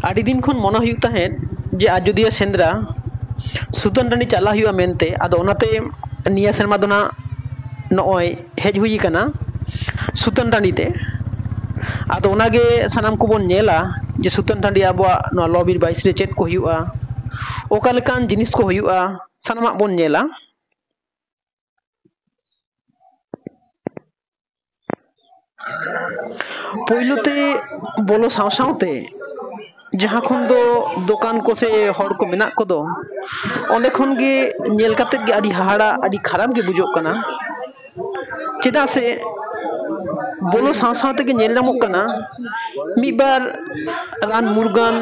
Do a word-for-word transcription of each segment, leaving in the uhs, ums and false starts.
ᱟᱹᱰᱤ ᱫᱤᱱ ᱠᱷᱚᱱ ᱢᱚᱱᱮ ᱦᱩᱭᱩᱜ ᱛᱟᱦᱮᱸᱫ ᱡᱮ ᱟᱡᱳᱫᱤᱭᱟᱹ ᱥᱮᱸᱫᱽᱨᱟ ᱥᱩᱛᱟᱹᱱ ᱴᱟᱺᱰᱤ ᱪᱟᱞᱟᱜ ᱦᱩᱭᱩᱜᱼᱟ ᱢᱮᱱᱛᱮ᱾ ᱟᱫᱚ ᱚᱱᱟᱛᱮ ᱱᱤᱭᱟᱹ ᱥᱮᱨᱢᱟ ᱫᱚ ᱱᱟᱜ ᱱᱚᱜᱼᱚᱭ ᱦᱮᱡ ᱦᱩᱭ ᱟᱠᱟᱱᱟ ᱥᱩᱛᱟᱹᱱ ᱴᱟᱺᱰᱤ ᱛᱮ᱾ ᱟᱫᱚ ᱚᱱᱟᱜᱮ ᱥᱟᱱᱟᱢ ᱠᱚᱵᱚᱱ ᱧᱮᱞᱟ ᱡᱮ ᱥᱩᱛᱟᱹᱱ ᱴᱟᱺᱰᱤ ᱟᱵᱚᱣᱟᱜ ᱱᱚᱣᱟ ᱞᱚ ᱵᱤᱨ ᱵᱟᱭᱤᱥ ᱨᱮ ᱪᱮᱫ ᱠᱚ ᱦᱩᱭᱩᱜᱼᱟ, ᱚᱠᱟ ᱞᱮᱠᱟᱱ ᱡᱤᱱᱤᱥ ᱠᱚ ᱦᱩᱭᱩᱜᱼᱟ, ᱥᱟᱱᱟᱢᱟᱜ ᱵᱚᱱ ᱧᱮᱞᱟ᱾ ᱯᱳᱭᱞᱳ ᱛᱮ ᱵᱚᱞᱚ ᱥᱟᱶ ᱥᱟᱶᱛᱮ ᱡᱟᱦᱟᱸ ᱠᱷᱚᱱ ᱫᱚ ᱫᱚᱠᱟᱱ ᱠᱚ ᱥᱮ ᱦᱚᱲ ᱠᱚ ᱢᱮᱱᱟᱜ ᱠᱚᱫᱚ, ᱚᱸᱰᱮ ᱠᱷᱚᱱ ᱜᱮ ᱧᱮᱞ ᱠᱟᱛᱮᱫ ᱜᱮ ᱟᱹᱰᱤ ᱦᱟᱦᱟᱲᱟ, ᱟᱹᱰᱤ ᱠᱷᱟᱨᱟᱯ ᱜᱮ ᱵᱩᱡᱷᱟᱹᱜ ᱠᱟᱱᱟ᱾ ᱪᱮᱫᱟᱜ ᱥᱮ ᱵᱚᱞᱚ ᱥᱟᱶ ᱥᱟᱶ ᱛᱮᱜᱮ ᱧᱮᱞ ᱧᱟᱢᱚᱜ ᱠᱟᱱᱟ, ᱢᱤᱫ ᱵᱟᱨ ᱨᱟᱱ ᱢᱩᱨᱜᱟᱹᱱ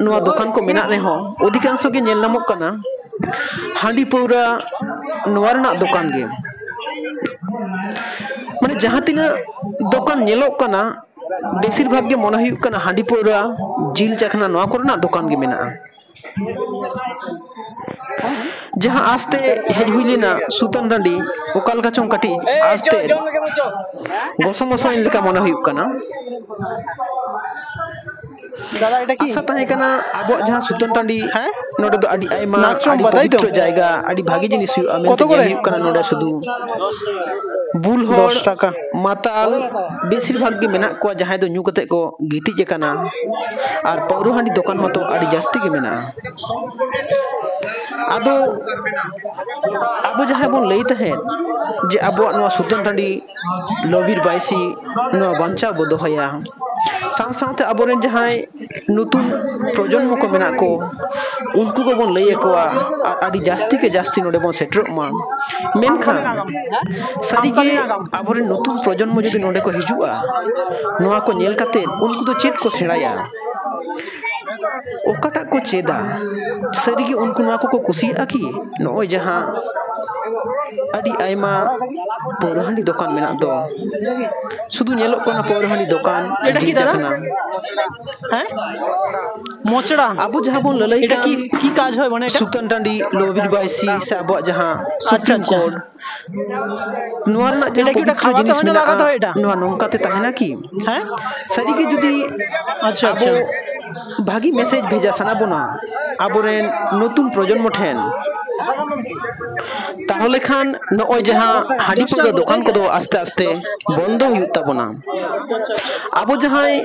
ᱱᱚᱣᱟ ᱫᱚᱠᱟᱱ ᱠᱚ ᱢᱮᱱᱟᱜ ᱨᱮᱦᱚᱸ, ᱚᱫᱷᱤᱠᱟᱝᱥᱚ ᱜᱮ ᱧᱮᱞ ᱧᱟᱢᱚᱜ ᱠᱟᱱᱟ ᱦᱟᱺᱰᱤ ᱯᱟᱹᱣᱨᱟᱹ ᱱᱚᱣᱟ ᱨᱮᱱᱟᱜ ᱫᱚᱠᱟᱱ ᱜᱮ᱾ ᱢᱟᱱᱮ ᱡᱟᱦᱟᱸ ᱛᱤᱱᱟᱹᱜ ᱫᱚᱠᱟᱱ ᱧᱮᱞᱚᱜ ᱠᱟᱱᱟ, ᱵᱮᱥᱤᱨ ᱵᱷᱟᱜᱽ ᱜᱮ ᱢᱚᱱᱮ ᱦᱩᱭᱩᱜ ᱠᱟᱱᱟ ᱦᱟᱺᱰᱤ ᱯᱟᱹᱣᱨᱟᱹ, ᱡᱤᱞ ᱪᱟᱠᱷᱱᱟ, ᱱᱚᱣᱟ ᱠᱚᱨᱮᱱᱟᱜ ᱫᱚᱠᱟᱱ ᱜᱮ ᱢᱮᱱᱟᱜᱼᱟ᱾ ᱡᱟᱦᱟᱸ ᱟᱥᱛᱮ ᱦᱮᱡ ᱦᱩᱭ ᱞᱮᱱᱟ ᱥᱩᱛᱟᱹᱱ ᱴᱟᱺᱰᱤ, ᱚᱠᱟ ᱞᱮᱠᱟ ᱪᱚᱝ ᱠᱟᱹᱴᱤᱡ ᱟᱥᱛᱮ ᱜᱚᱥᱚ ᱢᱚᱥᱚ ᱞᱮᱠᱟ ᱢᱚᱱᱮ ᱦᱩᱭᱩᱜ ᱠᱟᱱᱟ᱾ ᱫᱟᱫᱟ, এটা কি? ᱟᱥᱟ ᱛᱟᱦᱮᱸ ᱠᱟᱱᱟ ᱟᱵᱚᱣᱟᱜ ᱡᱟᱦᱟᱸ ᱥᱩᱛᱟᱹᱱ ᱴᱟᱺᱰᱤ, ᱦᱮᱸ? ᱱᱚᱰᱮ ᱫᱚ ᱟᱹᱰᱤ ᱟᱭᱢᱟ, ᱱᱟᱪᱚᱢ ᱟᱹᱰᱤ ᱵᱟᱫᱟᱭ ᱫᱚ? ᱯᱚᱵᱤᱛᱨᱚ ᱡᱟᱭᱜᱟ, ᱟᱹᱰᱤ ᱵᱷᱟᱜᱮ ᱡᱤᱱᱤᱥ ᱦᱩᱭᱩᱜᱼᱟ ᱢᱮᱱᱛᱮ ᱠᱚᱛᱚ ᱠᱚᱨᱮ? ᱧᱮᱞ ᱦᱩᱭᱩᱜ ᱠᱟᱱᱟ᱾ ᱱᱚᱰᱮ ᱥᱩᱫᱷᱩ ᱵᱩᱞ ᱦᱚᱲ, ᱫᱚᱥ ᱴᱟᱠᱟ᱾ ᱢᱟᱛᱟᱞ, ᱵᱮᱥᱤᱨ ᱵᱷᱟᱜᱽ ᱜᱮ ᱢᱮᱱᱟᱜ ᱠᱚᱣᱟ ᱡᱟᱦᱟᱸᱭ ᱫᱚ ᱧᱩ ᱠᱟᱛᱮ ᱠᱚ ᱜᱤᱛᱤᱡ ᱟᱠᱟᱱᱟ ᱟᱨ ᱯᱟᱹᱣᱨᱟᱹ ᱦᱟᱺᱰᱤ ᱫᱚᱠᱟᱱ ᱢᱟᱛᱚ ᱟᱹᱰᱤ ᱡᱟᱹᱥᱛᱤ ᱜᱮ ᱢᱮᱱᱟᱜᱼᱟ᱾ ᱟᱫᱚ ᱟᱵᱚ ᱡᱟᱦᱟᱸᱭ ᱵᱚᱱ ᱞᱟᱹᱭ ᱛᱟᱦᱮᱸᱫ ᱡᱮ ᱟᱵᱚᱣᱟᱜ ᱱᱚᱣᱟ ᱥᱩᱛᱟᱹᱱ ᱴᱟᱺᱰᱤ ᱞᱚᱵᱤᱨ ᱵᱟᱭᱥᱤ ᱱᱚᱣᱟ ᱵᱟᱧᱪᱟᱣ ᱵᱚ ᱫᱚᱦᱚᱭᱟ, ᱥᱟᱶ ᱥᱟᱶᱛᱮ ᱟᱵᱚᱨᱮᱱ ᱡᱟᱦᱟᱸᱭ ᱱᱩᱛᱩᱱ ᱯᱨᱚᱡᱚᱱᱢᱚ ᱠᱚ ᱢᱮᱱᱟᱜ ᱠᱚ, ᱩᱱᱠᱩ ᱠᱚᱵᱚᱱ ᱞᱟᱹᱭ ᱟᱠᱚᱣᱟ ᱟᱨ ᱟᱹᱰᱤ ᱡᱟᱹᱥᱛᱤ ᱠᱮ ᱡᱟᱹᱥᱛᱤ ᱱᱚᱰᱮ ᱵᱚᱱ ᱥᱮᱴᱮᱨᱚᱜ ᱢᱟ᱾ ᱢᱮᱱᱠᱷᱟᱱ ᱥᱟᱹᱨᱤᱜᱮ ᱟᱵᱚᱨᱮᱱ ᱱᱩᱛᱩᱱ ᱯᱨᱚᱡᱚᱱᱢᱚ ᱡᱩᱫᱤ ᱱᱚᱰᱮ ᱠᱚ ᱦᱤᱡᱩᱜᱼᱟ, ᱱᱚᱣᱟ ᱠᱚ ᱧᱮᱞ ᱠᱟᱛᱮ ᱩᱱᱠᱩ ᱫᱚ ᱪᱮᱫ ᱠᱚ ᱥᱮᱬᱟᱭᱟ? ᱚᱠᱟᱴᱟᱜ ᱠᱚ ᱪᱮᱫᱟ? ᱥᱟᱹᱨᱤᱜᱮ ᱩᱱᱠᱩ ᱱᱚᱣᱟ ᱠᱚᱠᱚ ᱠᱩᱥᱤᱭᱟᱜᱼᱟ ᱠᱤ? ᱱᱚᱜᱼᱚᱭ ᱡᱟᱦᱟᱸ ᱟᱹᱰᱤ ᱟᱭᱢᱟ ᱯᱟᱹᱣᱨᱟᱹ ᱦᱟᱺᱰᱤ ᱫᱚᱠᱟᱱ ᱢᱮᱱᱟᱜ ᱫᱚ, ᱥᱩᱫᱷᱩ ᱧᱮᱞᱚᱜ ᱠᱟᱱᱟ ᱯᱟᱹᱣᱨᱟᱹ ᱦᱟᱺᱰᱤ ᱫᱚᱠᱟᱱ, ᱮᱴᱟᱜ ᱠᱤ ᱡᱤᱞ ᱫᱟᱫᱟ? ᱪᱟᱠᱷᱱᱟ᱾ ᱦᱮᱸ? ᱢᱚᱪᱲᱟ? ᱟᱵᱚ ᱡᱟᱦᱟᱸ ᱵᱚᱱ ᱞᱟᱹᱞᱟᱹᱭ ᱮᱴᱟᱜ ᱠᱟᱱ ᱠᱤ, ᱠᱤ ᱠᱟᱡᱽ ᱦᱚᱭ ᱢᱟᱱᱮ ᱮᱴᱟᱜ? ᱥᱩᱛᱟᱹᱱ ᱴᱟᱺᱰᱤ, ᱞᱚᱵᱤᱨ ᱵᱟᱭᱥᱤ ᱥᱮ ᱟᱵᱚᱣᱟᱜ ᱡᱟᱦᱟᱸ ᱟᱪᱪᱷᱟ, ᱥᱩᱯᱨᱤᱢ ᱟᱪᱪᱷᱟ᱾ ᱠᱳᱨᱴ, ᱱᱚᱣᱟ ᱨᱮᱱᱟᱜ ᱡᱟᱦᱟᱸ ᱮᱴᱟᱜ ᱠᱤ ᱯᱚᱵᱤᱛᱨᱚ ᱠᱷᱟᱣᱟ ᱡᱤᱱᱤᱥ ᱛᱟᱦᱮᱸ ᱞᱟᱜᱟ ᱢᱮᱱᱟᱜᱼᱟ, ᱫᱚ ᱮᱴᱟᱜ? ᱱᱚᱣᱟ ᱱᱚᱝᱠᱟ ᱛᱮ ᱛᱟᱦᱮᱱᱟ ᱠᱤ? ᱦᱮᱸ? ᱥᱟᱹᱨᱤᱜᱮ ᱡᱩᱫᱤ ᱟᱪᱪᱷᱟ, ᱟᱵᱚ ᱟᱪᱪᱷᱟ᱾ ᱵᱷᱟᱹᱜᱤ ᱢᱮᱥᱮᱡᱽ ᱵᱷᱮᱡᱟ ᱥᱟᱱᱟ ᱵᱚᱱᱟ ᱟᱵᱚᱨᱮᱱ ᱱᱚᱛᱩᱱ ᱯᱨᱚᱡᱚᱱᱢᱚ ᱴᱷᱮᱱ, ᱛᱟᱦᱚᱞᱮ ᱠᱷᱟᱱ ᱱᱚᱜᱼᱚᱭ ᱡᱟᱦᱟᱸ ᱦᱟᱺᱰᱤ ᱯᱟᱹᱣᱨᱟᱹ ᱫᱚᱠᱟᱱ ᱠᱚᱫᱚ ᱟᱥᱛᱮ ᱟᱥᱛᱮ ᱵᱚᱱᱫᱚ ᱦᱩᱭᱩᱜ ᱛᱟᱵᱚᱱᱟ᱾ ᱟᱵᱚ ᱡᱟᱦᱟᱸᱭ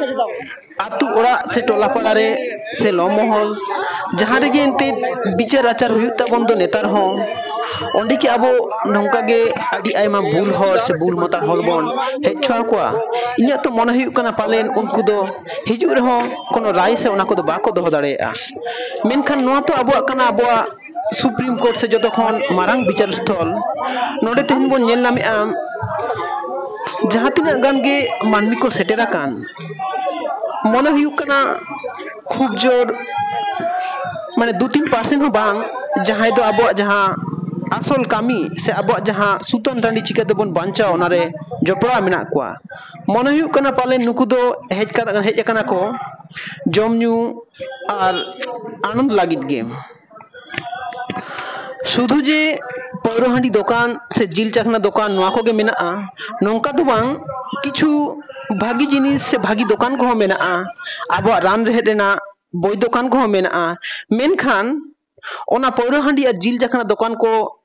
ᱟᱹᱛᱩ ᱚᱲᱟᱜ ᱥᱮ ᱴᱚᱞᱟ ᱯᱟᱲᱟ ᱨᱮ ᱥᱮ ᱞᱚ ᱢᱚᱦᱚᱞ, ᱡᱟᱦᱟᱸ ᱨᱮᱜᱮ ᱮᱱᱛᱮᱫ ᱵᱤᱪᱟᱹᱨ ᱟᱪᱟᱨ ᱦᱩᱭᱩᱜ ᱛᱟᱵᱚᱱ ᱫᱚ ᱱᱮᱛᱟᱨ ᱦᱚᱸ, ᱚᱸᱰᱮ ᱠᱤ ᱟᱵᱚ ᱱᱚᱝᱠᱟ ᱜᱮ ᱟᱹᱰᱤ ᱟᱭᱢᱟ ᱵᱩᱞ ᱦᱚᱲ ᱥᱮ ᱵᱩᱞ ᱢᱟᱛᱟᱞ ᱦᱚᱲ ᱵᱚᱱ ᱦᱮᱡ ᱦᱚᱪᱚ ᱟᱠᱚᱣᱟ? ᱤᱧᱟᱹᱜ ᱛᱚ ᱢᱚᱱᱮ ᱦᱩᱭᱩᱜ ᱠᱟᱱᱟ ᱯᱟᱞᱮᱱ ᱩᱱᱠᱩ ᱫᱚ ᱦᱤᱡᱩᱜ ᱨᱮᱦᱚᱸ ᱠᱳᱱᱳ ᱨᱟᱭ ᱥᱮ ᱚᱱᱟ ᱠᱚᱫᱚ ᱵᱟᱠᱚ ᱫᱚᱦᱚ ᱫᱟᱲᱮᱭᱟᱜᱼᱟ᱾ ᱢᱮᱱᱠᱷᱟᱱ ᱱᱚᱣᱟ ᱛᱚ ᱟᱵᱚᱣᱟᱜ ᱠᱟᱱᱟ, ᱟᱵᱚᱣᱟᱜ ᱥᱩᱯᱨᱤᱢ ᱠᱳᱨᱴ ᱥᱮ ᱡᱚᱛᱚ ᱠᱷᱚᱱ ᱢᱟᱨᱟᱝ ᱵᱤᱪᱟᱹᱨ ᱥᱛᱷᱚᱞ᱾ ᱱᱚᱰᱮ ᱛᱮᱦᱮᱧ ᱵᱚᱱ ᱧᱮᱞ ᱧᱟᱢᱮᱫᱼᱟ, ᱡᱟᱦᱟᱸ ᱛᱤᱱᱟᱹᱜ ᱜᱟᱱ ᱜᱮ ᱢᱟᱹᱱᱢᱤ ᱠᱚ ᱥᱮᱴᱮᱨ ᱟᱠᱟᱱ, ᱢᱚᱱᱮ ᱦᱩᱭᱩᱜ ᱠᱟᱱᱟ ᱠᱷᱩᱵ ᱡᱳᱨ, ᱢᱟᱱᱮ, ᱫᱩ ᱛᱤᱱ ᱯᱟᱨᱥᱮᱱᱴ ᱦᱚᱸ ᱵᱟᱝ, ᱡᱟᱦᱟᱸᱭ ᱫᱚ ᱟᱵᱚᱣᱟᱜ ᱡᱟᱦᱟᱸ ᱟᱥᱚᱞ ᱠᱟᱹᱢᱤ ᱥᱮ ᱟᱵᱚᱣᱟᱜ ᱡᱟᱦᱟᱸ ᱥᱩᱛᱟᱹᱱ ᱴᱟᱺᱰᱤ ᱪᱤᱠᱟᱹ ᱛᱮᱵᱚᱱ ᱵᱟᱧᱪᱟᱣ, ᱚᱱᱟᱨᱮ ᱡᱚᱯᱲᱟᱣ ᱢᱮᱱᱟᱜ ᱠᱚᱣᱟ᱾ ᱢᱚᱱᱮ ᱦᱩᱭᱩᱜ ᱠᱟᱱᱟ ᱯᱟᱞᱮᱱ ᱱᱩᱠᱩ ᱫᱚ ᱦᱮᱡ ᱠᱟᱛᱮ, ᱦᱮᱡ ᱟᱠᱟᱱᱟ ᱠᱚ ᱡᱚᱢ ᱧᱩ ᱟᱨ ᱟᱱᱚᱱᱫ ᱞᱟᱹᱜᱤᱫ ᱜᱮ᱾ ᱥᱩᱫᱷᱩ ᱡᱮ ᱯᱟᱹᱣᱨᱟᱹ ᱦᱟᱺᱰᱤ ᱫᱚᱠᱟᱱ ᱥᱮ ᱡᱤᱞ ᱪᱟᱠᱷᱱᱟ ᱫᱚᱠᱟᱱ ᱱᱚᱣᱟ ᱠᱚᱜᱮ ᱢᱮᱱᱟᱜᱼᱟ, ᱱᱚᱝᱠᱟ ᱫᱚ ᱵᱟᱝ, ᱠᱤᱪᱷᱩ ᱵᱷᱟᱹᱜᱤ ᱡᱤᱱᱤᱥ ᱥᱮ ᱵᱷᱟᱹᱜᱤ ᱫᱚᱠᱟᱱ ᱠᱚᱦᱚᱸ ᱢᱮᱱᱟᱜᱼᱟ, ᱟᱵᱚᱣᱟᱜ ᱨᱟᱱ ᱨᱮᱦᱮᱫ ᱨᱮᱱᱟᱜ ᱵᱳᱭ ᱫᱚᱠᱟᱱ ᱠᱚᱦᱚᱸ ᱢᱮᱱᱟᱜᱼᱟ᱾ ᱢᱮᱱᱠᱷᱟᱱ ᱚᱱᱟ ᱯᱟᱹᱣᱨᱟᱹ ᱦᱟᱺᱰᱤ ᱟᱨ ᱡᱤᱞ ᱪᱟᱠᱷᱱᱟ ᱫᱚᱠᱟᱱ ᱠᱚ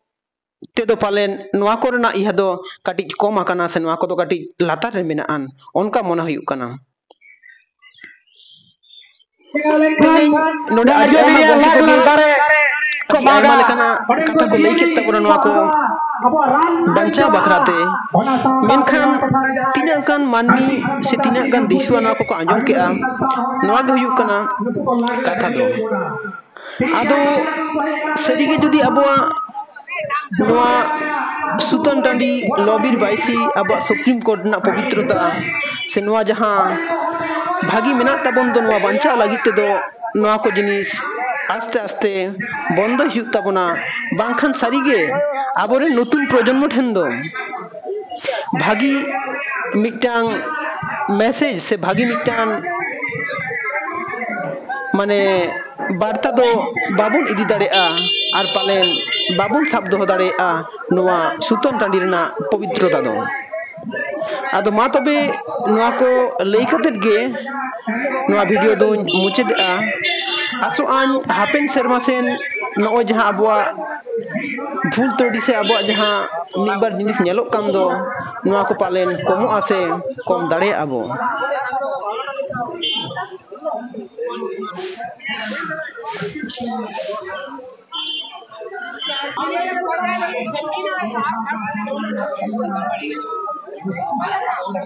ᱛᱮᱫᱚ ᱯᱟᱞᱮᱱ ᱱᱚᱣᱟ ᱠᱚᱨᱮᱱᱟᱜ ᱤᱭᱟᱹ ᱫᱚ ᱠᱟᱹᱴᱤᱡ ᱠᱚᱢ ᱟᱠᱟᱱᱟ ᱥᱮ ᱱᱚᱣᱟ ᱠᱚᱫᱚ ᱠᱟᱹᱴᱤᱡ ᱞᱟᱛᱟᱨ ᱨᱮ ᱢᱮᱱᱟᱜᱼᱟ, ᱚᱱᱠᱟ ᱢᱚᱱᱮ ᱦᱩᱭᱩᱜ ᱠᱟᱱᱟ᱾ ᱛᱮᱦᱮᱧ ᱱᱚᱰᱮ ᱟᱹᱰᱤ ᱟᱭᱢᱟ ᱜᱚᱢᱠᱮ ᱠᱚᱜᱮ ᱟᱹᱰᱤ ᱟᱭᱢᱟ ᱞᱮᱠᱟᱱᱟᱜ ᱠᱟᱛᱷᱟ ᱠᱚ ᱞᱟᱹᱭ ᱠᱮᱫ ᱛᱟᱵᱚᱱᱟ ᱱᱚᱣᱟ ᱠᱚ ᱵᱟᱧᱪᱟᱣ ᱵᱟᱠᱷᱨᱟ ᱛᱮ᱾ ᱢᱮᱱᱠᱷᱟᱱ ᱛᱤᱱᱟᱹᱜ ᱜᱟᱱ ᱢᱟᱹᱱᱢᱤ ᱥᱮ ᱛᱤᱱᱟᱹᱜ ᱜᱟᱱ ᱫᱤᱥᱩᱣᱟ ᱱᱚᱣᱟ ᱠᱚᱠᱚ ᱟᱸᱡᱚᱢ ᱠᱮᱜᱼᱟ, ᱱᱚᱣᱟ ᱜᱮ ᱦᱩᱭᱩᱜ ᱠᱟᱱᱟ ᱠᱟᱛᱷᱟ ᱫᱚ᱾ ᱟᱫᱚ ᱥᱟᱹᱨᱤᱜᱮ ᱡᱩᱫᱤ ᱟᱵᱚᱣᱟᱜ ᱱᱚᱣᱟ ᱥᱩᱛᱟᱹᱱ ᱴᱟᱺᱰᱤ ᱞᱚᱵᱤᱨ ᱵᱟᱭᱥᱤ ᱟᱵᱚᱣᱟᱜ ᱥᱩᱯᱨᱤᱢ ᱠᱳᱨᱴ ᱨᱮᱱᱟᱜ ᱯᱚᱵᱤᱛᱨᱚᱛᱟ ᱥᱮ ᱱᱚᱣᱟ ᱡᱟᱦᱟᱸ ᱵᱷᱟᱹᱜᱤ ᱢᱮᱱᱟᱜ ᱛᱟᱵᱚᱱ ᱫᱚ, ᱱᱚᱣᱟ ᱵᱟᱧᱪᱟᱣ ᱞᱟᱹᱜᱤᱫ ᱛᱮᱫᱚ ᱱᱚᱣᱟ ᱠᱚ ᱡᱤᱱᱤᱥ ᱟᱥᱛᱮ ᱟᱥᱛᱮ ᱵᱚᱱᱫᱚᱭ ᱦᱩᱭᱩᱜ ᱛᱟᱵᱚᱱᱟ, ᱵᱟᱝᱠᱷᱟᱱ ᱥᱟᱹᱨᱤᱜᱮ ᱟᱵᱚᱨᱮᱱ ᱱᱚᱛᱩᱱ ᱯᱨᱚᱡᱚᱱᱢᱚ ᱴᱷᱮᱱ ᱫᱚ ᱵᱷᱟᱹᱜᱤ ᱢᱤᱫᱴᱟᱝ ᱢᱮᱥᱮᱡᱽ ᱥᱮ ᱵᱷᱟᱹᱜᱤ ᱢᱤᱫᱴᱟᱝ, ᱢᱟᱱᱮ, ᱵᱟᱨᱛᱟ ᱫᱚ ᱵᱟᱵᱚᱱ ᱤᱫᱤ ᱫᱟᱲᱮᱭᱟᱜᱼᱟ ᱟᱨ ᱯᱟᱞᱮᱱ ᱵᱟᱵᱚᱱ ᱥᱟᱵ ᱫᱚᱦᱚ ᱫᱟᱲᱮᱭᱟᱜᱼᱟ ᱱᱚᱣᱟ ᱥᱩᱛᱟᱹᱱ ᱴᱟᱺᱰᱤ ᱨᱮᱱᱟᱜ ᱯᱚᱵᱤᱛᱨᱚᱛᱟ ᱫᱚ᱾ ᱟᱫᱚ ᱢᱟ ᱛᱚᱵᱮ, ᱱᱚᱣᱟ ᱠᱚ ᱞᱟᱹᱭ ᱠᱟᱛᱮᱫ ᱜᱮ ᱱᱚᱣᱟ ᱵᱷᱤᱰᱤᱭᱳ ᱫᱚᱧ ᱢᱩᱪᱟᱹᱫᱮᱜᱼᱟ᱾ ᱟᱥᱚᱜ ᱟᱹᱧ ᱦᱟᱯᱮᱱ ᱥᱮᱨᱢᱟ ᱥᱮᱱ ᱱᱚᱜᱼᱚᱭ ᱡᱟᱦᱟᱸ ᱟᱵᱚᱣᱟᱜ ᱵᱷᱩᱞ ᱛᱟᱹᱰᱤ ᱥᱮ ᱟᱵᱚᱣᱟᱜ ᱡᱟᱦᱟᱸ ᱢᱤᱫ ᱵᱟᱨ ᱡᱤᱱᱤᱥ ᱧᱮᱞᱚᱜ ᱠᱟᱱ ᱫᱚ, ᱱᱚᱣᱟ ᱠᱚ ᱯᱟᱞᱮᱱ ᱠᱚᱢᱚᱜᱼᱟ ᱥᱮ ᱠᱚᱢ ᱫᱟᱲᱮᱭᱟᱜᱼᱟ ᱵᱚ᱾